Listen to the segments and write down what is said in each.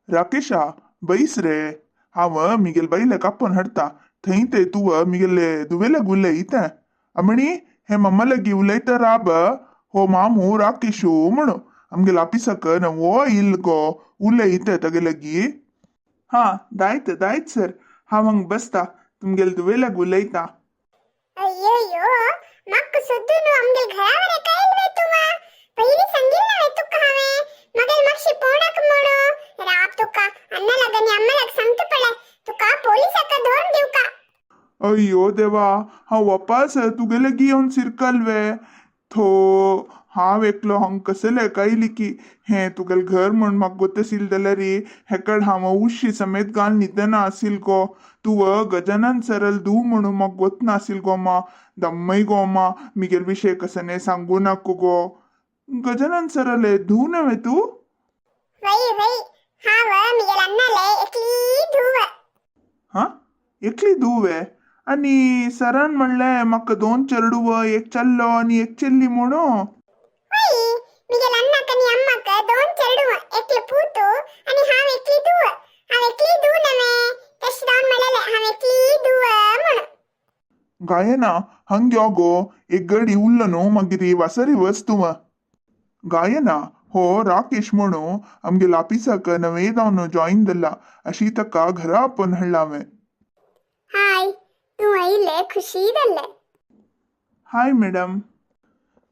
राकेशा बैस रे. हांव मिगेल बायलेक आपोवन हाडटा. थंय ते तूं मिगेले दुवेल्याक उलयता. अमणी, हे मम्मा लागीं उलयता राब. हो मामू राकेशू म्हणू आमगेले ऑफिसाक नवो येयल गो. उलयता तागे लागीं. हां, दायत दायत सर. हांव हांगा बसता, तुमगेले दुवेल्याक उलयता. अय्यो, म्हाका सोदून आमगेल घरावर येका येयले तुवा? पयलीं सांगिल्लें हांवें तुका, हांवें मगेल मातशी पोवणाक म्हणू. राब तुका, अण्णा लाग आनी अम्मा लाग सांगता पळय, तुका पोलिसाक धरून दिवका. अय्यो देवा, हांव वापास तुगे लागीं येवन सिरकल वे? थो, हांव एकलो हांगा कसले आयली की हें तुगेलें घर म्हूण म्हाका गोत आशिल्लें जाल्यार हेकड हांव उशी समेत घाल न्हिदना आशिल गो. तूं गजानन सरल धूव म्हणून म्हाका गोत नाशिल गो मा. दम्मय गो मा, मिगेल विशय कसने सांगू नाका गो. गजानन सरले धूव नव्हे तूं? वय वय, हांव मिगेल अण्णाले एकली धूव. हां, एकली धूव वे? आनी सरान म्हणलें म्हाका दोन चेडूं, एक चल्लो आनी एक चेल्ली म्हणू. वय, मिगेल अण्णाक आनी अम्माक दोन चेडूं, एकले पूत आनी हांव एकली धूव. हांव एकली धूव नव्हे? तशें जावन म्हणलेलें हांव एकली धूव म्हणून. गायना, हंग यो गो. एक गडी उरलो न्हू, मागीर वासरी वच तूं. गायना, हो राकेश म्हणू आमगेल्या ऑफिसाक नवे जावन जॉईन जाला. अशी ताका घरा आपोवन हाडला हांवें. हाय, तूं आयिल्ले खुशी जाल्लें. हाय मॅडम.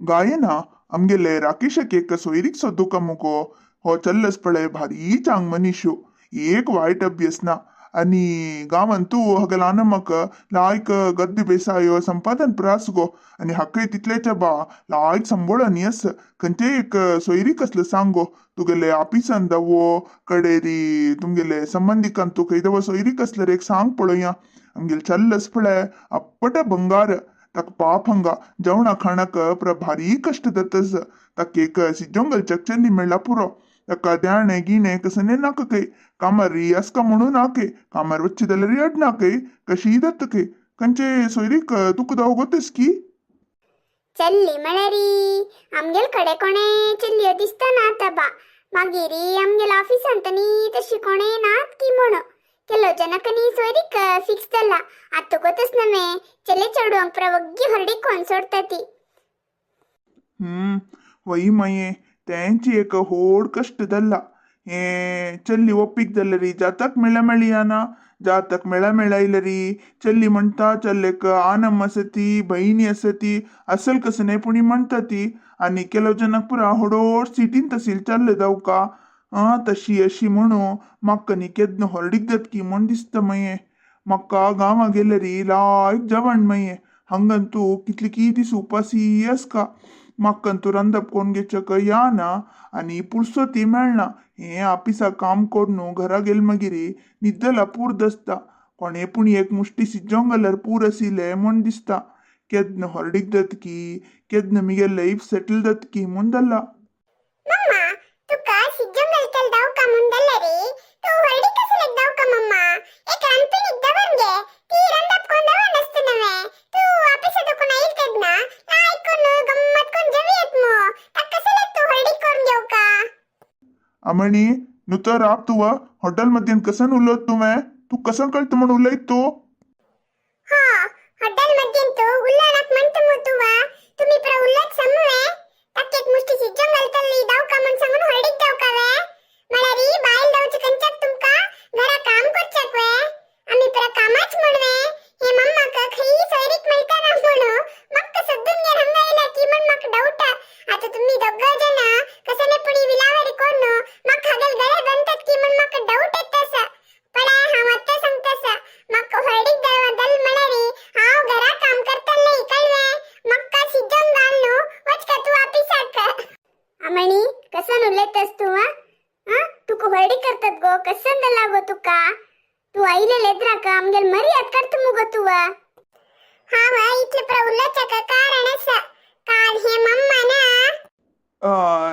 गायना, आमगेले राकेशाक एक सोयरीक सोदूका मुगो. हो चल्लस पळय भारी चांग मनीशू, एक वायट अभ्यास ना. आनी गांवांत तूं हगलान म्हाका लायक गद्य बेसाय संपादन प्रास गो. आनी हाकय तितलेच बा लायक संबोळनी आस. खंयचेय एक सोयरीक आसलें सांग गो. तुगेले ऑफिसान दवो कडेरी तुमगेले संबंदिकान तूं खंय दवो सोयरीक आसल्यार एक सांग पळोवया. आमगेले चल्लस पळय आपट बंगार. ताका पाप हांगा जेवणा खाणाक पुरा भारी कश्ट जातस. ताका एक सिजोंगल चल्ली मेळ्ळा पुरो. ताका द्याणे गिणे कसने नाका खंय. कामार आसका म्हणून नाके, कामार वच्चे जाल्यार अड नाकय, कशीय जाता खंय. खंयचे सोयरीक तुका दाव गोतस की? चल्ली म्हळ्यार आमगेल कडेन कोणे चल्लयो दिसता ना आतां बा. मागीर आमगेल ऑफिसांत न्ही तशी कोणे नात की म्हणून ಕೆಲವು ಜನಕ್ಕೆ ನೀ सोयरीक फिक्स जाला. आतां गोतच नव्हे, चले चेडवांक पुरा वग्गी हरडीक कोण सोडटा ती. वय माये, तेंची एक होड कश्ट जाल्ला. हे चल्ली ಒಪ್ಪಿಗೆ जाल्यार जातक मेळ्या मेळयाना, जातक मेळ्या मेळायलरी चल्ली म्हणटा चल्लेक आनम आसती, बहिणी आसती, असल कसं पुणी म्हणटा ती. आनी ಕೆಲವು ಜನಕ್ ಪುरा होडोड सिटीन तसील चल्ले जावका. आं, तशी अशी म्हणू म्हाका न्ही केन्ना हरडीक जातकी म्हूण दिसता मागीर. म्हाका गांवां गेल्यारी लायक जेवण मागीर. हांगां तूं कितले की दीस उपाशी आसका. म्हाका तूं रांदप कोण घेवच्याक या ना आनी पुरसोती मेळना. हें ऑफिसाक काम करून घरा गेल मागीर न्हिदला पूर दसता. कोणे पूण एक मुश्टी सिज्जोंक घाल्यार पूर आशिल्लें म्हूण दिसता. केन्ना हरडीक जातकी, केन्ना मिगे लायफ सेटल जातकी म्हूण जाला. मम्मा, तुका सिज्जोंग घालतल दावका म्हूण जाल्यार तूं हळदी कसलेक दावका मम्मा? एक रांदपिणीक दवर गे, ती रांदप कोण दवर नासता नव्हे. तूं ऑफिसा दुखून आयल तेन्ना लायक कोण गम्मत कोण जेवयत मो. ताका कसलेक तूं हळदी करून घेवका? अमणी, नुतो राब तूं. हॉटेल मध्येन कसन उलयत तुवें? तूं कसं कळटा म्हूण उलयत तूं? हा, हॉटेल मध्येन तूं उल्लनाक म्हणटा मु तुवा. तुमी पुरा उल्लत समवे. ताका एक मुश्टी सिज्जोंग घालतली दावका म्हूण सांगून हळदीक दावका वे? म्हळ्यार बायल दावचे खंयच्याक तुमकां घरा काम करच्याक वे? आमी पुरा कामाच म्हणवे. हे मम्माक खंय सोयरीक मेळटा ना म्हणू म्हाका सद्दून घेवन हांगा येयला की म्हण म्हाका डावट. आतां तुमी दोग जाणां कसने पुणी विलावारी कोन्न म्हाका हागेल गळे बांदतात की म्हण म्हाका डावट येता आसा. पळय, हांव आतां सांगता आसा, म्हाका हळदीक दल म्हळ्यार हांव घरा काम करतलें, कळ्ळें? म्हाका सिज्जोंग घाल न्हू, वचका तूं ऑफिसाक. अमणी, कसन उलयतस तूं? हा, तुका हळदी करतात गो? कसन जाला गो तुका? तूं आयलेले एद्राक आमगेल मर्याद करता मुगो तूं. हांव इतलें पुरा उलोवच्याक कारण आसा. काल हे मम्मा ना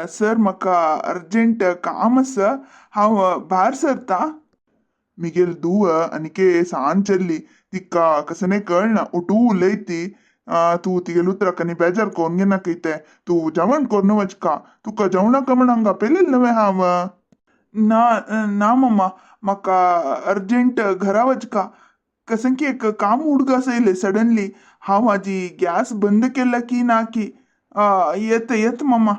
सर, म्हाका अर्जंट काम आसा, हांव भायर सरता. मिगेल धूव आनीके सान चल्ली, तिका कसने कळना, उठू उलयती. तूं तिगेल उतराक आनी बेजार करून घेनाका. तें तूं जेवण करून वचका. तुका जेवणाक म्हण हांगा आपयलेलें न्हय हांव. ना ना मम्मा, म्हाका अर्जंट घरा वचका. कसं की एक काम उडगास येयलें सडनली. हांव म्हाजी गॅस बंद केला की ना की. येत येत मम्मा.